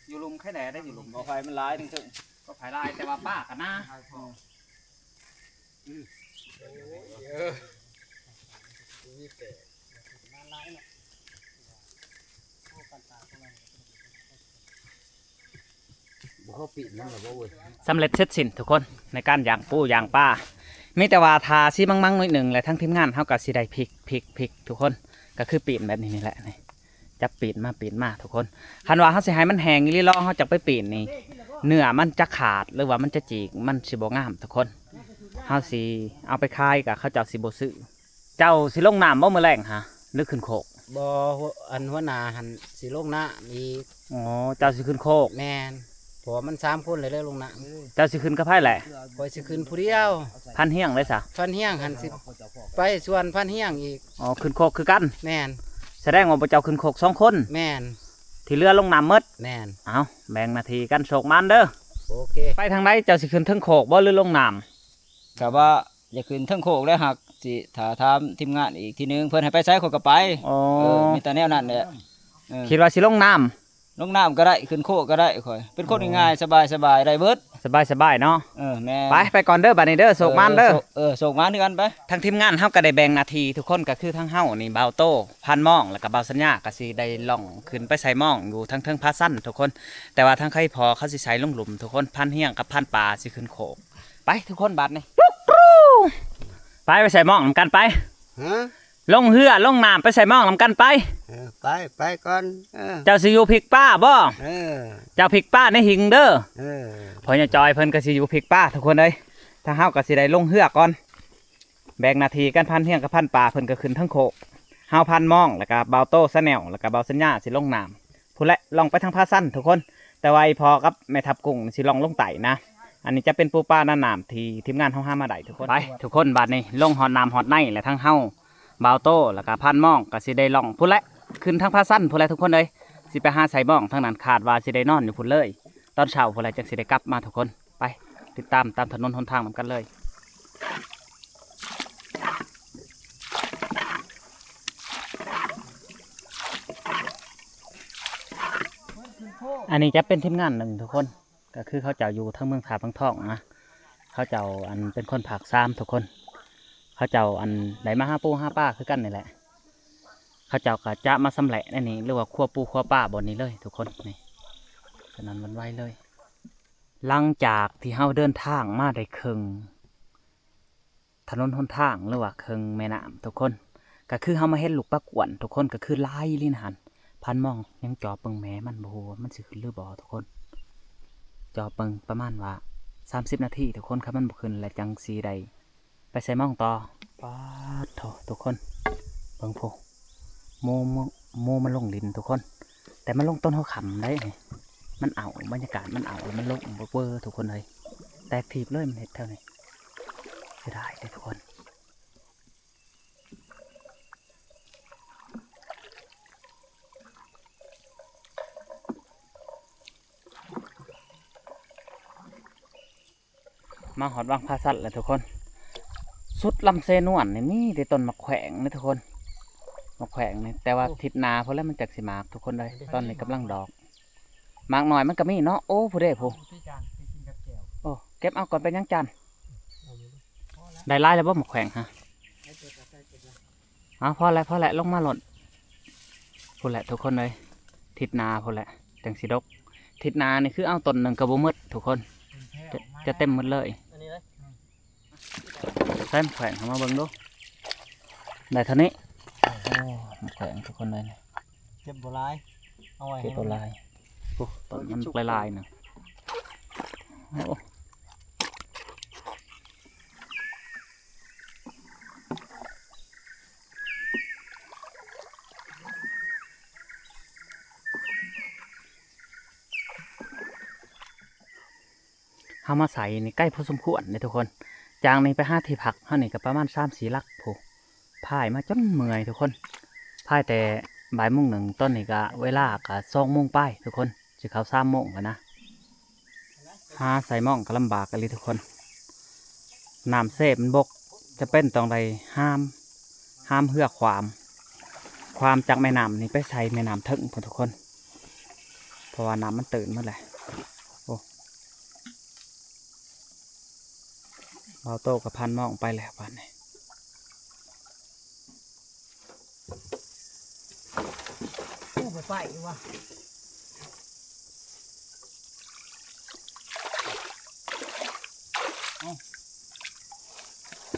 ຢູ່ລຸ່ມໄຄແດ່ໄດ້ ຢູ່ລຸ່ມ ກໍໄຜ່ມັນຫຼາຍເທິງ ກໍໄຜ່ຫຼາຍ ແຕ່ວ່າປາກະໜາ. ອືມ ເອີ ມີແຕ່ ບໍ່ເຂົ້າປີນມັນລະບໍ່ເວີຍ. ສຳເລັດເສັດສິ້ນທຸກຄົນ ໃນການຍ່າງປູຍ່າງປາ. ມີແຕ່ວ່າຖ້າຊິມັງໆໜ້ອຍໜຶ່ງ ແລະ ທາງທີມງານເຮົາກໍຊິໄດ້ພິກ ພິກ ພິກທຸກຄົນ. ກໍຄືປີນແບບນີ້ນີ້ແຫຼະ ນີ້ ຈັບປີນມາ ປີນມາທຸກຄົນ. ຄັນວ່າເຮົາຊິໃຫ້ມັນແຫ້ງອີ່ຫຼີ ລອງເຮົາຈັກໄປປີນນີ້ ເນື້ອມັນຈະຂາດ ຫຼືວ່າມັນຈະຈີກ ມັນຊິບໍ່ງາມທຸກຄົນ. ເຮົາຊິເອົາໄປຂາຍ ກໍເຂົາເຈົ້າຊິບໍ່ຊື້. ເຈົ້າຊິລົງນ້ຳບໍ່ມື້ແລງຫະ ຫຼືຂຶ້ນໂຄກ? ບໍ່ ຫົວ ອັນຫົວໜ້າຫັ້ນຊິລົງນ້ຳອີກ. ອໍ ເຈົ້າຊິຂຶ້ນໂຄກ. ແມ່ນ ເພາະວ່າມັນສາມຄົນແລ້ວເດີລົງນ້ຳ. ເຈົ້າຊິຂຶ້ນກັບໃຜແຫຼະ? ຂ້ອຍຊິຂຶ້ນຜູ້ດຽວ. ພັນຮຽງເດ້ສະ? ພັນຮຽງຫັ້ນຊິໄປສວນພັນຮຽງອີກ. ອໍ ຂຶ້ນໂຄກຄືກັນ. ແມ່ນ ສະແດງວ່າພວກເຈົ້າຂຶ້ນໂຄກສອງຄົນ. ແມ່ນ ທີ່ເຫຼືອລົງນ້ຳໝົດ. ແມ່ນ ເອົ້າ ແບ່ງໜ້າທີ່ກັນ ໂຊກໝານເດີ. ໂອເຄ ໄປທາງໃດ? ເຈົ້າຊິຂຶ້ນເທິງໂຄກບໍ່ ຫຼືລົງນ້ຳ? ກະວ່າ ຢາກຂຶ້ນເທິງໂຄກແລ້ວ ຫາກຊິຖ້າຖາມທີມງານອີກທີໜຶ່ງ ເພິ່ນໃຫ້ໄປໃສຂ້ອຍກໍໄປ. ອໍ ເອີ ມີແຕ່ແນວນັ້ນແຫຼະ. ເອີ ຄິດວ່າຊິລົງນ້ຳ? ລົງນ້ຳກໍໄດ້ ຂຶ້ນໂຄກກໍໄດ້. ຂ້ອຍເປັນຄົນ ອໍ ງ່າຍໆ ສະບາຍໆ ໄດ້ເບິດ ສະບາຍໆເນາະ. ເອີ ແມ່ນ ໄປ ໄປກ່ອນເດີ ບາດນີ້ເດີ ໂຊກໝານເດີ. ເອີ ໂຊກໝານຄືກັນໄປ. ທາງທີມງານເຮົາກໍໄດ້ແບ່ງໜ້າທີ່ທຸກຄົນ ກໍຄືທາງເຮົານີ້ ບ່າວໂຕ້ ພັນມອງ ແລ້ວກໍບ່າວສັນຍາ ກໍຊິໄດ້ລ່ອງຂຶ້ນໄປໃສ່ມອງຢູ່ທາງເທິງຜາຊັນທຸກຄົນ. ແຕ່ວ່າທາງໃຄພໍເຂົາຊິໃສ່ລົງລຸ່ມທຸກຄົນ ພັນຮຽງກັບພັນປາຊິຂຶ້ນໂຄກ. ໄປທຸກຄົນບາດນີ້ ໄປ ໄປໃສ່ມອງນຳກັນໄປ. ຮະ? ລົງເຮືອລົງນ້ຳໄປໃສ່ມອງນຳກັນໄປ. ເອີ ໄປ ໄປກ່ອນ. ເອີ ເຈົ້າຊິຢູ່ພິກປາບໍ່? ເອີ ເຈົ້າພິກປາໃນຫິງເດີ. ເອີ ພໍ່ໃຫຍ່ຈອຍເພິ່ນກໍຊິຢູ່ພິກປາທຸກຄົນເອີຍ. ທາງເຮົາກໍຊິໄດ້ລົງເຮືອກ່ອນ ແບ່ງໜ້າທີ່ກັນ ພັນຮຽງກັບພັນປາ ເພິ່ນກໍຂຶ້ນເທິງໂຄກ ເຮົາພັນມອງ ແລ້ວກໍບ່າວໂຕ້ Channel ແລ້ວກໍບ່າວສັນຍາຊິລົງນ້ຳ. ພຸ້ນແຫຼະ ລ່ອງໄປທາງຜາຊັນທຸກຄົນ. ແຕ່ວ່າອີ່ພໍ່ກັບແມ່ທັບກຸ້ງຊິລ່ອງລົງໃຕ້ນະ. ອັນນີ້ຈະເປັນປູປາໜ້ານ້ຳທີ່ທີມງານເຮົາຫາມາໄດ້ທຸກຄົນ. ໄປທຸກຄົນ ບາດນີ້ລົງຮອດນ້ຳຮອດໃນແລ້ວ ທາງເຮົາ ບ່າວໂຕ້ ແລ້ວກະພັນມອງ ກະຊິໄດ້ລ່ອງພຸ້ນແຫຼະ ຂຶ້ນທາງຜາຊັນພຸ້ນແຫຼະທຸກຄົນເອີຍ. ຊິໄປຫາໃສ່ມອງທາງນັ້ນ ຄາດວ່າຊິໄດ້ນອນຢູ່ພຸ້ນເລີຍ ຕອນເຊົ້າພຸ້ນແຫຼະ ຈັ່ງຊິໄດ້ກັບມາທຸກຄົນ. ໄປ ຕິດຕາມຕາມຖະໜົນຫົນທາງນຳກັນເລີຍ. ອັນນີ້ຈະເປັນທີມງານໜຶ່ງທຸກຄົນ ກໍຄືເຂົາເຈົ້າຢູ່ທາງເມືອງທ່າວັງທອງນະ ເຂົາເຈົ້າ ອັນ ເປັນຄົນພາກສາມທຸກຄົນ. ເຂົາເຈົ້າ ອັນ ໄດ້ມາຫາປູຫາປາຄືກັນນີ້ແຫຼະ. ເຂົາເຈົ້າກໍຈະມາຊຳແຫຼະໃນນີ້ ຫຼືວ່າຄົວປູຄົວປາບ່ອນນີ້ເລີຍທຸກຄົນ. ນີ້ ສະໜັ່ນຫວັ່ນໄຫວເລີຍ. ຫຼັງຈາກທີ່ເຮົາເດີນທາງມາໄດ້ເຄິ່ງຖະໜົນຫົນທາງ ຫຼືວ່າເຄິ່ງແມ່ນ້ຳທຸກຄົນ ກໍຄືເຮົາມາເຫັນລູກປາກວນທຸກຄົນ ກໍຄືຫຼາຍອີ່ຫຼີຫັ້ນ. ພັນມອງຍັງຈອບເບິ່ງແມ່ມັນ ບໍ່ຮູ້ວ່າມັນຊິຂຶ້ນຫຼືບໍ່ທຸກຄົນ. ຈອບເບິ່ງປະມານວ່າສາມສິບນາທີທຸກຄົນ ຄັນມັນບໍ່ຂຶ້ນແລ້ວຈັ່ງຊິໄດ້ ໄປໃສ່ມອງຕໍ່. ປາດໂທ້ ທຸກຄົນ ເບິ່ງພຸ້ນ ໝູ ໝູ ໝູມັນລົງດິນທຸກຄົນ. ແຕ່ມັນລົງຕອນຫົວຄ່ຳໄດ໋ນີ້. ມັນເອົາ ບັນຍາກາດມັນເອົາ ມັນລົງເວີໆ ທຸກຄົນເອີຍ ແຕກຖີບເລີຍ ມັນເຮັດແຖວນີ້ ເສຍດາຍເດ້ທຸກຄົນ. ມາຮອດວັງຜາສັດແລ້ວທຸກຄົນ ສຸດລຳເຊນວນນີ້ມີແຕ່ຕົ້ນໝາກແຂວງເດ້ທຸກຄົນ ໝາກແຂວງນີ້ ແຕ່ວ່າທິດໜ້າພຸ້ນແຫຼະມັນຈັກຊິໝາກທຸກຄົນເອີຍ ຕອນນີ້ກຳລັງດອກ ໝາກນ້ອຍມັນກໍມີເນາະ ໂອ້ ຜູ້ເດ້ຜູ້ ໂອ້ ເກັບເອົາກ່ອນ ເປັນຫຍັງຈານ ໄດ້ຫຼາຍແລ້ວບໍ່ໝາກແຂວງຮະ? ເອົາ ພໍແລ້ວ ພໍແລ້ວ ລົງມາໂລດ ພຸ້ນແຫຼະທຸກຄົນເອີຍ ທິດໜ້າພຸ້ນແຫຼະ ຈັ່ງຊິດົກ ທິດໜ້ານີ້ຄືເອົາຕົ້ນໜຶ່ງກໍບໍ່ໝົດທຸກຄົນ ຈະ ຈະເຕັມໝົດເລີຍ ໃສ່ໝາກແຂວງເຂົ້າມາເບິ່ງດູ ໄດ້ເທົ່ານີ້ ໂອ້ ໝາກແຂວງທຸກຄົນເອີຍ ເກັບບໍ່ຫຼາຍ ເອົາໄວ້ ເກັບບໍ່ຫຼາຍ ໂອ້ ຕົ້ນມັນຫຼາຍໆນະ ໂອ້. ເຮົາມາໃສ່ນີ້ໄກພໍສົມຄວນເດ້ທຸກຄົນ ຈາກນີ້ໄປຫາທີ່ພັກເຮົານີ້ກໍປະມານສາມສີ່ຫຼັກພຸ້ນ ພາຍມາຈົນເມື່ອຍທຸກຄົນ ພາຍແຕ່ບ່າຍໂມງໜຶ່ງ ຕອນນີ້ກໍເວລາກໍສອງໂມງປາຍທຸກຄົນ ຊິເຂົ້າສາມໂມງແລ້ວນະ ຫາໃສ່ມອງກໍລຳບາກອີ່ຫຼີທຸກຄົນ ນ້ຳເຊມັນບົກ ຈຳເປັນຕ້ອງໄດ້ຫາມ ຫາມເຮືອຂວາມ ຂວາມຈາກແມ່ນ້ຳນີ້ໄປໃສ່ແມ່ນ້ຳເທິງພຸ້ນທຸກຄົນ ເພາະວ່ານ້ຳມັນຕື້ນໝົດແຫຼະ ໂອ້ ບ່າວໂຕ້ກໍພັນມອງໄປແລ້ວບາດນີ້. ໂອ້ ບໍ່ໄປວ່າ ເອົ້າ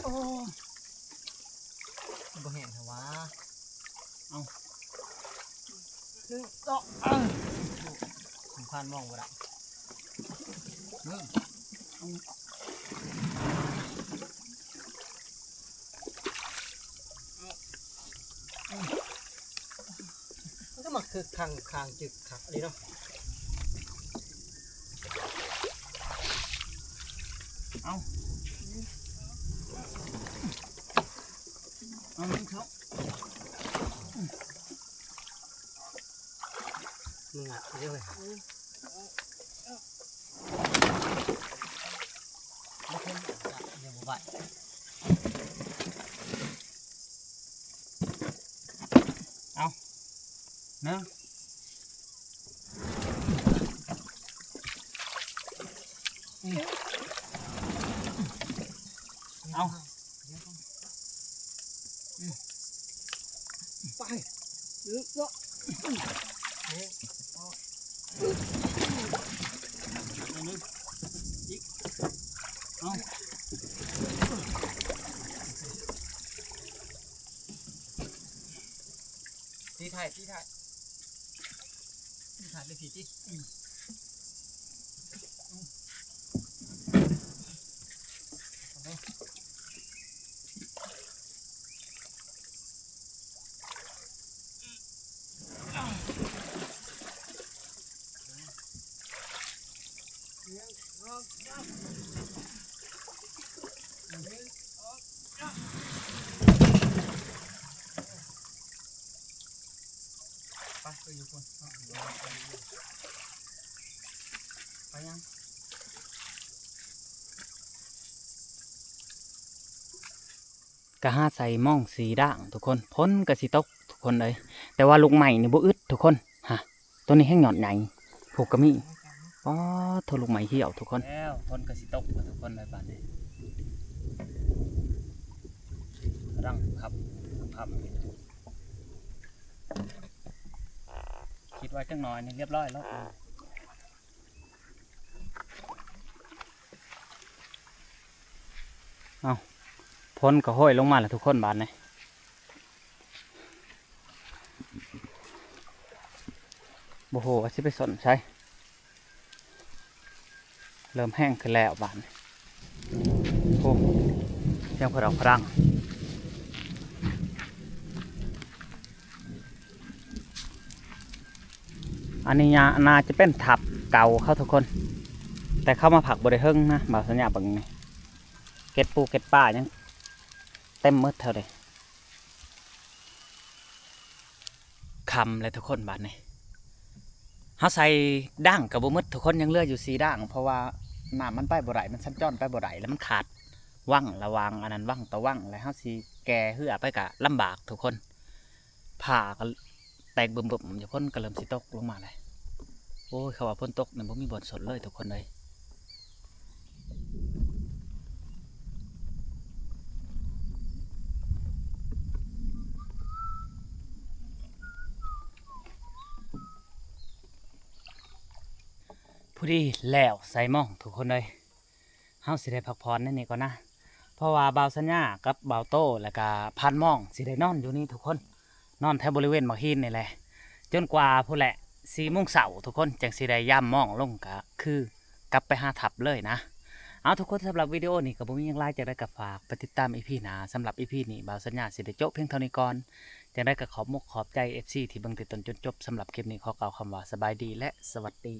ໂອ້ ບໍ່ແຫ້ງແທ້ຫວາ ເອົ້າ ໜຶ່ງ ສອງ ເອີ ສຳຄັນມອງບໍ່ໄດ້ ເອີ ເອົາ ມັນກໍມັກຄືຄັງຄາງຈຶກຄັກເດເນາະ ເອົາ ເອົາ ເອົາ ມຶງຫຍັບເດ້ເວີຍ ບໍ່ເຄີຍຫຍັບຈັກ ຍັງບໍ່ໄຫວ ເອົາ ໜຶ່ງ ອືມ ເອົາ ອືມ ໄປ ເອີ ເອີ ເອີ ເອີ ອີກ ເອົາ ຕີໄຂ່ ຕີໄຂ່ ຕີໄຂ່ໄປພີ້ຕິ ອືມ. ໄປ ໄປຢູ່ພຸ້ນ ໄປຍັງ ກະຫາໃສ່ມອງສີດ່າງທຸກຄົນ ຝົນກະຊິຕົກທຸກຄົນເອີຍ ແຕ່ວ່າລູກໄມ້ນີ້ບໍ່ອຶດທຸກຄົນ ຮະ ໂຕນີ້ແຮ່ງຍອດໃຫຍ່ ພຸ້ນກະມີ ປາດໂທ້ ລູກໄມ້ຫ່ຽວທຸກຄົນ ແລ້ວຝົນກະຊິຕົກແລ້ວທຸກຄົນເອີຍ ບາດນີ້ ກຳລັງພັບ ພັບ ຄິດວ່າຈັກໜ້ອຍນີ້ລຽບຮ້ອຍແລ້ວ ເອົ້າ ຝົນກໍໂຫຍລົງມາແລ້ວທຸກຄົນບາດນີ້ ບໍ່ຮູ້ວ່າຊິໄປສົນໃສ ເລີ່ມແຮງຂຶ້ນແລ້ວບາດນີ້ ໂອ້ ສຽງພະດອກພະດັງ. ອັນນີ້ໜ້າ ໜ້າຈະເປັນທັບ ເກົ່າເຂົາທຸກຄົນ ແຕ່ເຂົາມາພັກບໍ່ໄດ້ເຖິງນະ ບ່າວສັນຍາເບິ່ງນີ້ ເກັດປູເກັດປາຍັງເຕັມໝົດແຖວນີ້. ຄ່ຳແລ້ວທຸກຄົນ ບາດນີ້ເຮົາໃສ່ດ່າງກໍບໍ່ໝົດທຸກຄົນ ຍັງເຫຼືອຢູ່ສີ່ດ່າງ ເພາະວ່ານ້ຳມັນໄປບໍ່ໄດ້ ມັນສັນຈອນໄປບໍ່ໄດ້ ແລ້ວມັນຂາດວັງ ລະຫວ່າງອັນນັ້ນວັງຕໍ່ວັງ ແລ້ວເຮົາຊິແກ່ເຮືອໄປກໍລຳບາກທຸກຄົນ. ຟ້າກໍແຕກບຶ້ມໆຢູ່ ຝົນກໍເລີ່ມຊິຕົກລົງມາແລ້ວ. ໂອ້ຍ ເຂົາວ່າຝົນຕົກນີ້ບໍ່ມີບ່ອນສົດເລີຍທຸກຄົນເອີຍ. ພໍດີແລ້ວໃສ່ມອງທຸກຄົນເອີຍ. ເຮົາຊິໄດ້ພັກຜ່ອນໃນນີ້ກ່ອນນະ ເພາະວ່າບ່າວສັນຍາກັບບ່າວໂຕ້ ແລ້ວກະພານມອງຊິໄດ້ນອນຢູ່ນີ້ທຸກຄົນ ນອນແຖວບໍລິເວນໝາກຫີນນີ້ແຫຼະ ຈົນກວ່າພຸ້ນແຫຼະ ສີ່ໂມງເຊົ້າທຸກຄົນ ຈັ່ງຊິໄດ້ຍາມມອງລົງ ກະຄືກັບໄປຫາທັບເລີຍນະ. ເອົາ ທຸກຄົນ ສຳລັບວິດີໂອນີ້ກໍບໍ່ມີຫຍັງຫຼາຍ ຈັ່ງໃດກໍຝາກໄປຕິດຕາມອີພີໜ້າ. ສຳລັບອີພີນີ້ ບ່າວສັນຍາຊິໄດ້ໂຈະພຽງເທົ່ານີ້ກ່ອນ. ຈັ່ງໃດກໍຂອບມຸກຂອບໃຈເອັຟຊີທີ່ເບິ່ງແຕ່ຕົ້ນຈົນຈົບ. ສຳລັບຄລິບນີ້ຂໍກ່າວຄຳວ່າສະບາຍດີ ແລະ ສະຫວັດດີ.